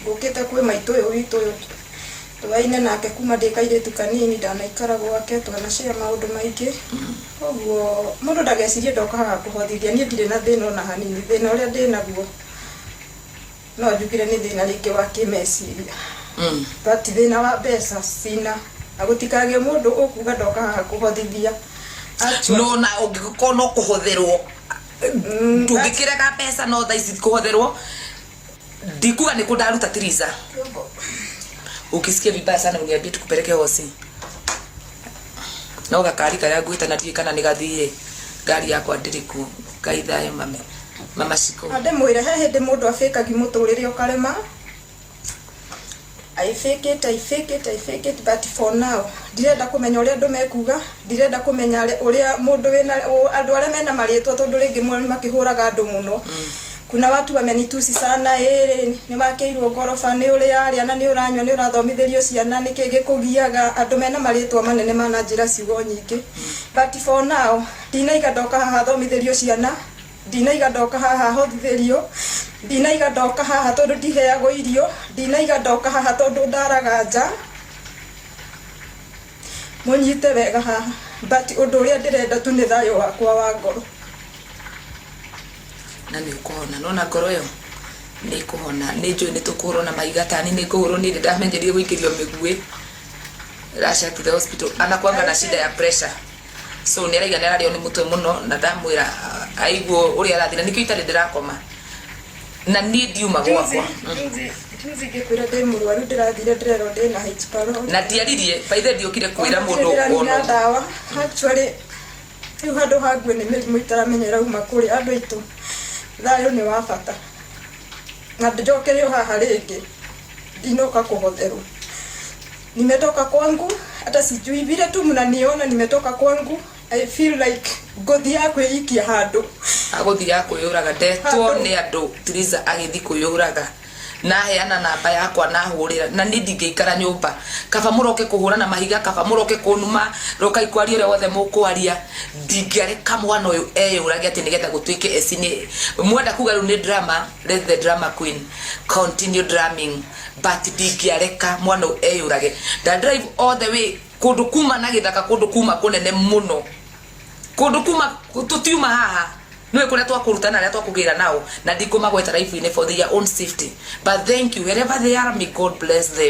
Ngũkĩte kwĩ maitũ ũyũ witũ ũyũ twaine nake kuma ndĩ kairĩtu kanini, ndanaikara gwake, twanacĩa maũndũ maingĩ. Koguo mũndũ ndagecirie ndoka haha kũhothithia, niĩ ndirĩ na thĩna ona hanini. Thĩna ũrĩa ndĩ naguo no njugire nĩ thĩna rĩngĩ wa kĩmeciria, but thĩna wa mbeca sina, na gũtikagĩe mũndũ ũkuga ndoka haha kũhothithia. Actually, No na ũngĩkorwo no kũhotherwo, ndũngĩkĩrega mbeca, no thaa ici kũhotherwo ndikuga nĩ kũ ndaruta. Tiriza, ukisikia vibaya sana uniambie tukupeleke hosi. No gakari karĩa ngwĩta na ndiũĩ kana nĩ gathire, ngari yakwa ndĩrĩ kuo. Ngai thayũ, mami, mama Shiko. Na ndĩmwĩre he hĩndĩ mũndũ abĩkagi mũtũrĩre ũkarema. I fake it, I fake it, I fake it, but for now ndirenda kũmenya ũrĩa andũ mekuga, ndirenda kũmenya ũrĩa mũndũ wĩna andũ arĩa mena marĩtwa, tondũ rĩngĩ makĩhũraga andũ mũno. Kuna watu wamenitusi sana, ĩĩ nĩ wakĩirwo ngoroba, nĩ ũrĩ arĩa na nĩ ũranyua, nĩ ũrathomithĩrio ciana, nĩkĩ gĩkũgiaga? Andũ mena marĩtwa manene mananjĩra ciugo nyingĩ, but for now ndinaiga ndoka haha thomithĩrio ciana, ndinaiga ndoka haha hothithĩrio, ndinaiga ndoka haha tondũ ndiheagwo irio, ndinaiga ndoka haha tondũ ndaraga nja. Mũnyite wega haha, but ũndũ ũrĩa ndĩrenda tu nĩ thayũ wakwa wa ngoro. Na nĩ ũkũhona, nona ngoro ĩyo nĩ ĩkũhona. Nĩ njũĩ nĩ tũkũhũrwo na mahiga, tani nĩ ngũhũrwo. Niĩ nĩ ndamenyerie gũikĩrio mĩguĩ. Russia to the hospital, anakuanga na shida ya pressure, so nĩ araiga nĩ ararĩo nĩ mũtwe mũno, na ndamwĩra aiguo ũrĩa arathiĩ, na nĩkĩo itarĩ ndĩrakoma na niĩ ndiuma gwakwa. Juzi ngĩkwĩra ndĩ mũrwaru, ndĩrathire ndĩrerwo ndĩ na H pylori. Na ndiaririe baithe, ndiũkire kwĩra mũndũ. Ndĩranina ona ndawa. Actually, rĩu handũ ha ngue nĩ mĩrimũ itaramenya ĩrauma kũrĩ andũ aitũ. Thayũ nĩ wa bata, na njokerio haha rĩngĩ ndinoka kũhotherwo. Nimetoka kwangu, hata sijui vile tu mnaniona nimetoka kwangu, I feel like ngũthiaga kwĩikia handũ. Agũthiaga kwĩyũraga, ndetwo nĩ andũ Tiriza agĩthiĩ kwĩyũraga, na heana namba yakwa na hũrĩra, na niĩ ndingĩikara nyũmba. Kaba mũroke kũhũra na mahiga, kaba mũroke kũnuma, rokai kwaria ũrĩa wothe mũkwaria, ndingĩareka mwana ũyũ eyũrage atĩ nĩgetha gũtuĩke eci nĩ mwenda kuga rĩu nĩ drama. Let the drama queen continue drumming, but ndingĩareka mwana ũyũ eyũrage. Nda drive all the way kũndũ kuma na gĩthaka, kũndũ kuma kũnene mũno, kũndũ kuma tũtiuma haha, nĩwe kũrĩa twakũruta na arĩa twakũgĩra nao, na ndikũmagweta live-inĩ for their own safety. But thank you wherever they are, may God bless them.